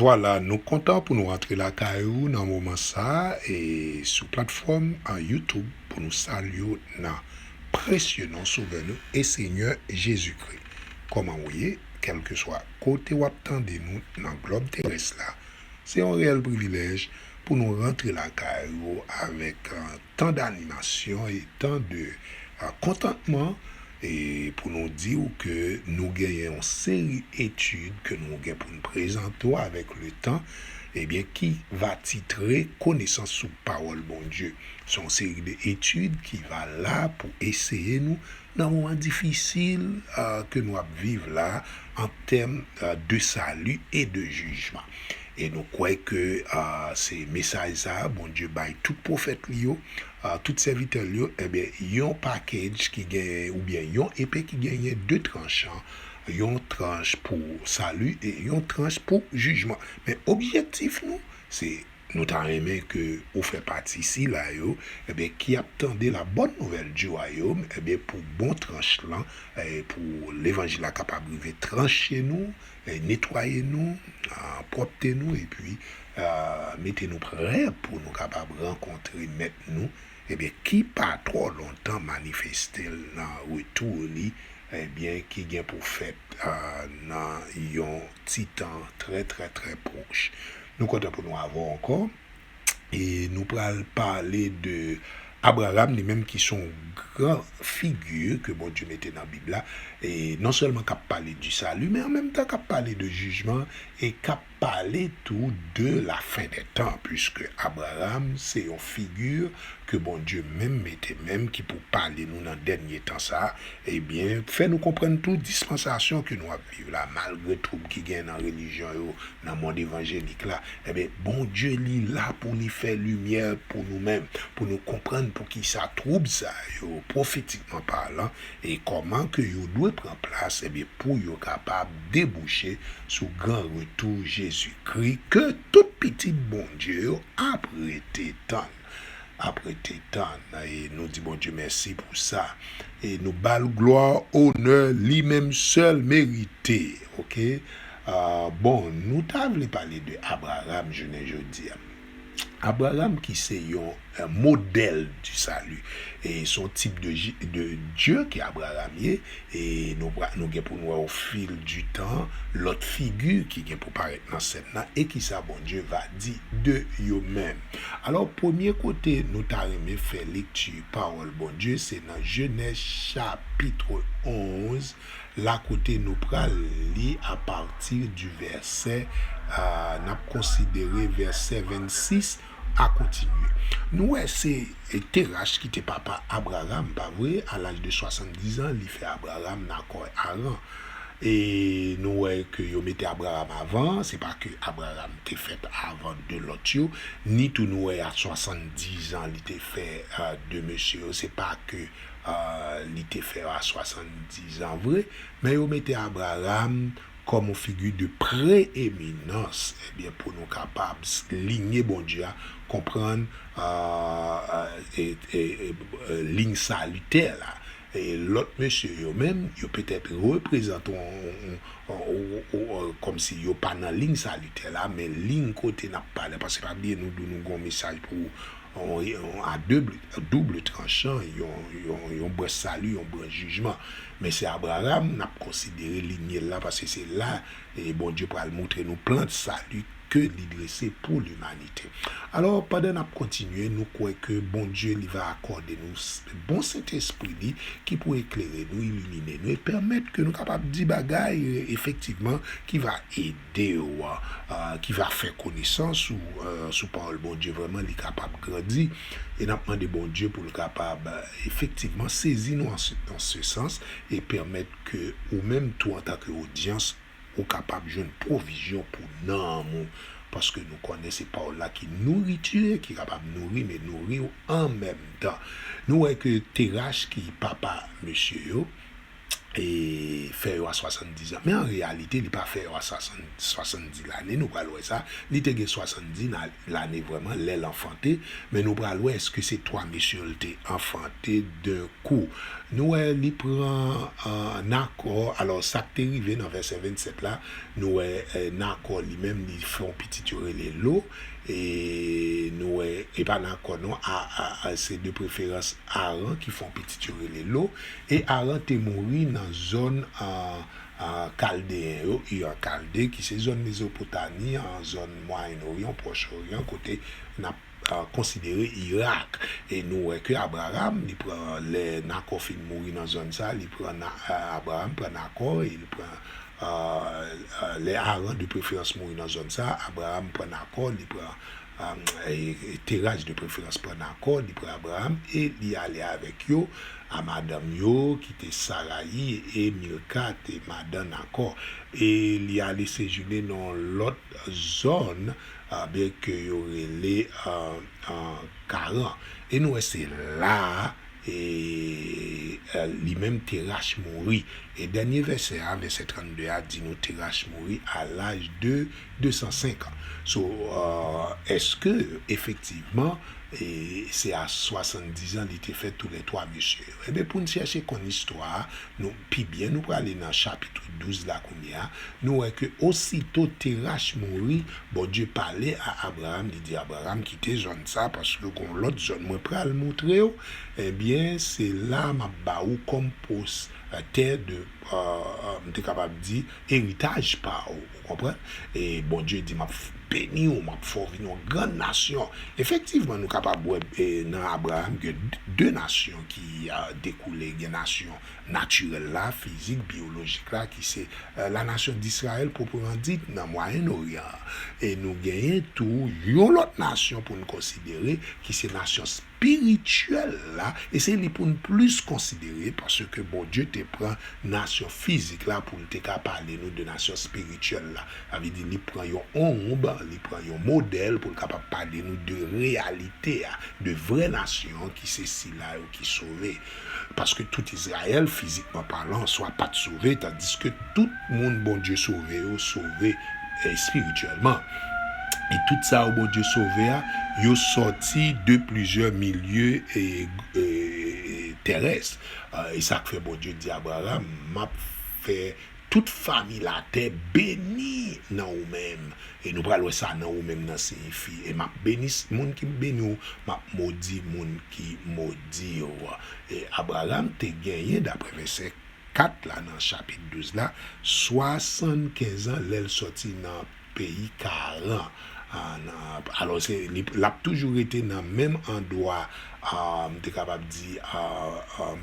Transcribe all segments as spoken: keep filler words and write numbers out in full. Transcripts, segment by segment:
Vwala, nou kontan pou nou rantre lakay ou nan moman sa a, e sou platfòm an YouTube pou nou salye w nan presye non Sovè nou e Senyè Jezikri. Kòman w ye? Kèlkeswa kote w ap tande nou nan glòb terès la, se yon reyèl privilèj pou nou rantre lakay ou avèk, euh, tan d'animasyon e tan de, euh, kontantman, e pou nou di w ke nou genyen yon seri etid ke nou gen pou n prezante w avèk le tan, ebyen, ki va titre Konesans sou Pawòl Bondye. Se yon seri de etid ki va la pou eseye nou nan moman difisil, euh, ke nou ap viv la, an tèm, euh, de sali e de jijman. E nou kwè ke, euh, se mesaj sa a Bondye bay tout pwofèt li yo, euh, tout sèvitè li yo, ebyen, yon package ki gen, oubyen yon epe ki genyen de tranchan, yon tranch pou sali e yon tranch pou jijman. Men objektif nou, se nou ta renmen ke ou fè pati sila yo, ebyen, ki ap tande la bòn nouvèl joie yo, ebyen, pou bon tranch lan, e pou levanjil la kapab rive tranche nou, e netwaye nou, a, pwòpte nou, epi, a, mete nou prè pou nou kapab rankontre Mèt nou, ebyen, ki pa twò lontan manifeste l nan retou li, ebyen, ki gen pou fèt, a, nan yon ti tan trè, trè, trè pwòch. Nou kontan pou nou avè w ankò. E nou pral pale de Abraram, li menm ki se yon gran figi ke Bondye mete nan Bib la. E non sèlman k ap pale di sali, men an menm tan k ap pale de jijman e k ap pale tou de la fin des temps, puiske Abraram se yon figi ke Bondye menm mete menm ki pou pale nou nan dènye tan sa a, ebyen, fè nou konprann tou dispansasyon ke nou ap viv la, malgre twoub ki gen nan relijyon yo, nan mond evanjelik la, ebyen, Bondye li la pou li fè limyè pou nou menm, pou nou konprann poukisa twoub sa yo, pwofetikman palan, e kòman ke yo dwe pran plas, ebyen, pou yo kapab debouche sou gran retou Jezikri ke tout pitit Bondye yo ap rete tann. Ap rete tann. E nou di Bondye mèsi pou sa. E nou ba l glwa, onè, li menm sèl merite. Oke? Ah, bon, nou ta vle pale de Abraram jounen jodi a. Abraram ki se yon, euh, modèl du salut. E se yon tip de, de Dye ke Abraram ye. E nou, pra- nou gen pou n wè au fil du temps lòt figi ki gen pou parèt nan sèn nan e kisa Bondye va di de yo menm. Alò, premye kote nou ta renmen fè lekti pawòl Bondye, se nan Jenèz chapit onz, la kote nou pral li apati du vèsè, ah, n ap konsidere vèsè vennsis a kontinye. Nou wè se, e, Terach ki te papa Abraram, pa vre? A laj de swasanndizan, li fè Abraram Nakò e Aran. E nou wè ke yo mete Abraram avan, se pa ke Abraram te fèt avan de lòt yo, ni tou nou wè a swasanndizan li te fè, euh, de mesye yo, se pa ke, euh, li te fè a swasanndizan vre, men yo mete Abraram kòm yon figi de preeminans, ebyen, pou nou kapab s- linye Bondye a, konprann, euh, euh, e, e, e, euh, liy salitè la. E lòt mesye yo menm, yo petèt reprezante yon, yon, yon, yon, yon, yon, kòmsi yo pa nan liy salitè la, men liy kote n ap pale, paske pa bliye nou di w nou gen yon mesaj pou yon, yon a double, double tranchan, yon, yon, yon branch sali, yon branch jijman. Men se Abraram n ap konsidere linye l la, paske se la, e, Bondye pral montre nou plan de salut ke li drese pou limanite. Alò, pandan n ap kontinye, nou kwè ke Bondye li va akòde nou s- bon Sentespri li ki pou eklere nou, ilimine nou e pèmèt ke nou kapab di bagay, e, efektivman ki va ede w, a, ki va fè konesans ou, e, sou pawòl Bondye vrèman li kapab grandi. E n ap mande Bondye pou l kapab, e, efektivman sezi nou an se, an se sans e pèmèt ke ou menm tou antanke odyans ou kapab jwenn pwovizyon pou nanm ou, paske nou konnen se pawòl la ki nouriti, ki kapab nouri, men nouri w an menm tan. Nou wè ke Terach ki papa mesye yo, e fè yo a swasanndiz an. Men an reyalite, li pa fè yo a swasann, swasanndis lane, nou pral wè sa. Li te gen swasanndis na, lane vrèman, lè l anfante, men nou pral wè èske se twa mesye yo l te anfante de kou. Nou wè li pran, euh, Nakò, alò sa k te rive nan vèsè vennsèt la, nou wè, euh, Nakò li menm, li fè yon pitit yo rele Lo, e nou wè, e pa Nakò non, a, a, a, se de preferans Aran ki fè yon pitit yo rele Lo, e Aran te mouri nan zòn, a, a, Kaldeyen yo, Ur an Kalde, ki se zòn Mezopotami, an zòn Mwayen Oryan, Pwòch Oryan, kote n ap, a, konsidere Irak. E nou wè ke Abraram, li pran, lè Nakò fin mouri nan zòn sa, li pran Na, a, Abraram pran Nakò, e li pran, a, a, lè Aran de preferans mouri nan zòn sa, Abraram pran Nakò, li pran, a, e, e Terach de preferans pran Nakò, li pran Abraram, e li ale avèk yo, a madanm yo, ki te Sarayi, e Milka te madan Nakò. E li ale sejounen nan yon lòt zòn, a, byen ke yo rele, a, a, Karan. E nou wè se la a, e, e, li menm Terach mouri. E dènye vèsè a, vèsè trannde a, di nou Terach mouri a laj de de san senk an. So, euh, èske efektivman, e, se a swasanndis an li te fè toulètwa mesye yo? Ebyen, pou n chèche konn istwa a, nou, pi byen, nou prale nan chapit douz la kounye a, nou wè ke osito Terach mouri, Bondye pale a Abraram, li di Abraram, "Kite zòn sa, paske gon lòt zòn mwen pral montre w." Ebyen, se la m ap ba ou kòm pwos, euh, tè de, euh, euh, m te kapab di, eritaj pa w, ou konprann? E Bondye di, "M ap f-, beni w, m ap fè w vin yon grann nasyon." Efektivman, nou kapab wè, e, nan Abraram gen d-, de nasyon ki, a, dekoule, gen nasyon natirèl la, fizik, biyolojik la, ki se, e, la nation d'Israël pwopreman dit nan Mwayen Oryan an. E nou genyen tou yon lòt nasyon pou n konsidere, ki se nasyon espirityèl la, e se li pou n plis konsidere, paske Bondye te pran nasyon fizik la pou l te ka pale nou de nasyon espirityèl la. Sa vle di, li pran yon onb, li pran yon modèl pou l kapab pale nou de reyalite a, de vrè nasyon an ki se sila yo ki sove. Paske tout Izrayèl, fizikman palan, swa pa t sove, tandiske tout moun Bondye sove yo, sove, e, espirityèlman. E tout sa yo Bondye sove a, yo sòti de plizyè milye, e, e, terès. A, e sa k fè Bondye di Abraram, "M ap fè tout fanmi latè beni nan ou menm." E nou pral wè sa nan ou menm nan siyifi, "E m ap beni s-, moun ki beni w, m ap modi moun ki modi w." E Abraram te genyen, daprè vèsè kat la nan chapit douz la, swasannkenz an lè l sòti nan peyi Karan. A, nan, alò, se, li, l ap toujou rete nan menm andwa, a, m te kapab di, a, a,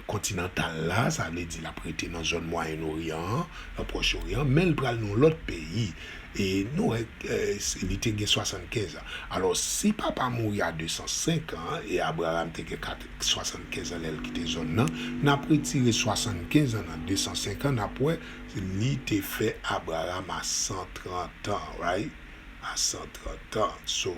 kontinantal la, sa vle di l ap rete nan zòn Mwayen Oryan an, nan Pwòch Oryan, men l pral nan yon lòt peyi. E nou wè, e, se, li te gen swasannkenz an. Alò, si papa mouri a de san senk an, e Abraram te gen kat, swasannkenz an lè l kite zòn nan, n ap retire swasannkenz an nan de san senk an, n ap wè li te fè Abraram a san trant an, right? A san trant an. So,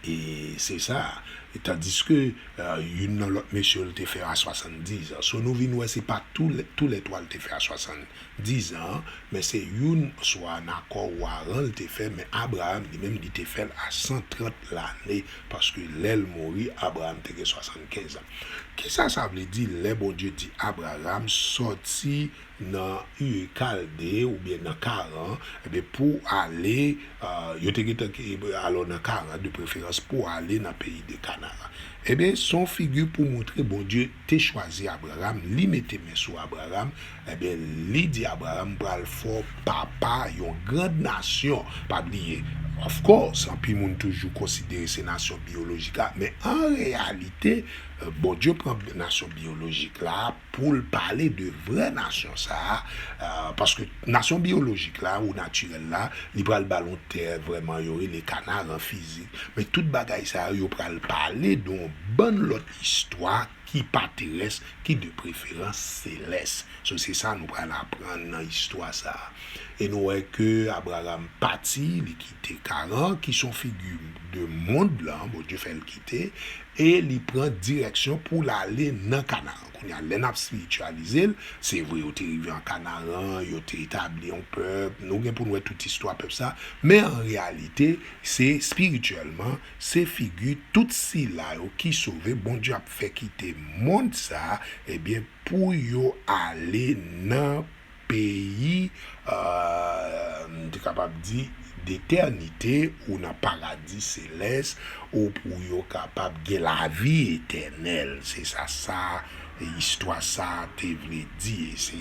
e se sa. E tandiske, e, youn nan lòt mesye yo, l te fè a swasanndiz an. So, nou vin wè se pa tou lè, toulètwa l te fè a swasanndiz an, men se youn, swa Nakò ou Aran, l te fè, men Abraram, li menm, li te fè l a san trant lane, paske lè l mouri, Abraram te gen swasannkenz an. Kisa sa vle di lè Bondye di Abraram sòti nan Ur Kalde oubyen nan Karan, ebyen, pou ale, a, yo te gentan ki, alò, nan Karan, de preferans, pou ale nan peyi de Kanaran? Ebyen, se yon figi pou montre Bondye te chwazi Abraram, li mete men sou Abraram, ebyen, li di Abraram pral fè w papa yon grann nasyon. Pa bliye, of course, anpil moun toujou konsidere se nasyon biyolojik la, men an reyalite, e, Bondye pran nasyon biyolojik la pou l pale de vrè nasyon sa a, e, paske nasyon biyolojik la ou natirèl la, li pral ba l yon tè vrèman yo rele Kanaran fizik. Men tout bagay sa yo, yo pral pale de yon bann lòt istwa ki pa terès, ki de preferans selès. So, se sa nou pral aprann nan istwa sa a. E nou wè ke Abraram pati, li kite Karan, ki se yon figi de mond lan, Bondye fè l kite, e li pran direksyon pou l ale nan Kanaran. Kounye a, lè n ap espirityalize l, se vre, yo te rive an Kanaran, yo te etabli yon pèp, nou gen pou n wè tout istwa pèp sa, men an reyalite, se espirityèlman, se figi tout sila yo ki sove, Bondye ap fè kite mond sa, ebyen, pou yo ale nan peyi, euh, m te kapab di, detènite ou nan paradi selès, ou pou yo kapab gen lavi etènèl. Se sa, sa, istwa sa te vle di. E se,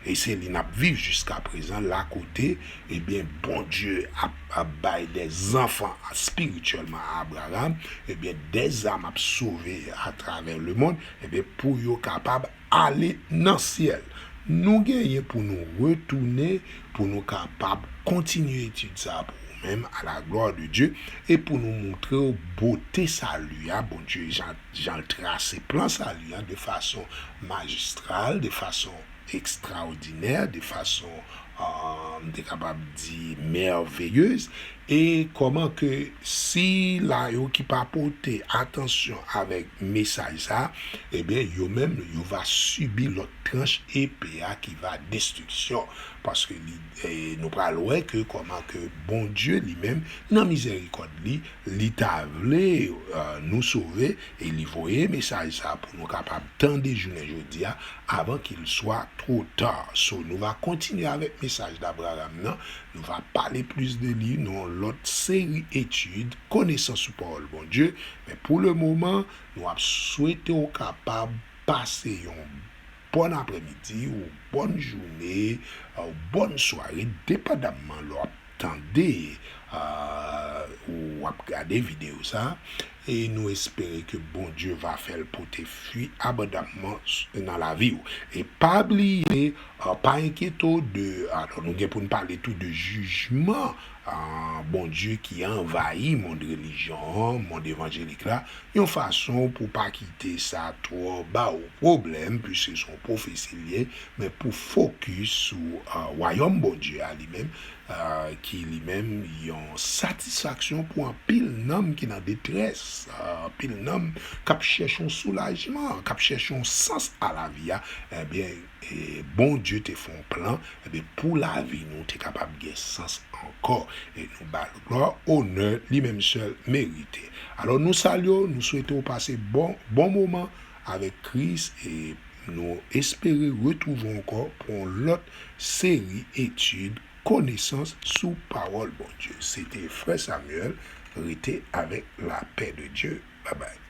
e se li n ap viv jiska prezan, la kote, ebyen, Bondye ap, ap bay dè zanfan espirityèlman a Abraram, ebyen, dè zam ap sove atravè lemonn, ebyen, pou yo kapab ale nan syèl. Nou genyen pou nou retounen, pou nou kapab kontinye etid sa pou ou menm, à la gloire de Dieu, e pou nou montre w bote sali a, Bondye, jan, jan l trase plan sali a de fason majistral, de fason ekstraòdinè, de fason, euh, m te kapab di, mèveyez, e kòman ke sila yo ki pa pote atansyon avèk mesaj sa, ebyen, yo menm, yo va sibi lòt tranch epe a ki va destriksyon. Paske li, e, nou pral wè ke kòman ke Bondye li menm, nan mizèrikòd li, li ta vle, euh, nou sove, e li voye mesaj sa pou nou kapab tande jounen jodi a, avant qu'il soit trop tard. So, nou va kontinye avèk mesaj d'Abraham nan, nou va pale plis de li nan yon lòt seri etid, konesans sou pawòl Bondye, men pou le moman, nou ap swete w kapab pase yon bòn aprèmidi, ou bòn jounen, ou bòn sware, depandamman lè w ap tande, euh, ou w ap gade videyo sa. E nou espere ke Bondye va fè l pote fwi abondamman s-, nan lavi w. E pa bliye, euh, pa enkyete w de, alò, nou gen pou n pale tou de jijman, euh, Bondye ki anvayi mond relijyon an, mond evanjelik la, yon fason pou pa kite sa twò ba w pwoblèm, piske se yon pwofesi l ye, men pou fokis sou, euh, wayòm Bondye a li menm, euh, ki li menm yon satisfaksyon pou anpil nanm ki nan detrès, euh, anpil nanm k ap chèche yon soulajman, k ap chèche yon sans a lavi a, ebyen, e Bondye te fè yon plan, ebyen, pou lavi nou te kapab gen sans ankò. E nou ba l glwa, onè, li menm sèl merite. Alò, nou salye w, nou swete w pase bon, bon moman avèk Kris, e nou espere retwouve w ankò pou yon lòt seri etid konesans sou pawòl Bondye. Se te frè Samuel, rete avèk lapè de Dye. Babay.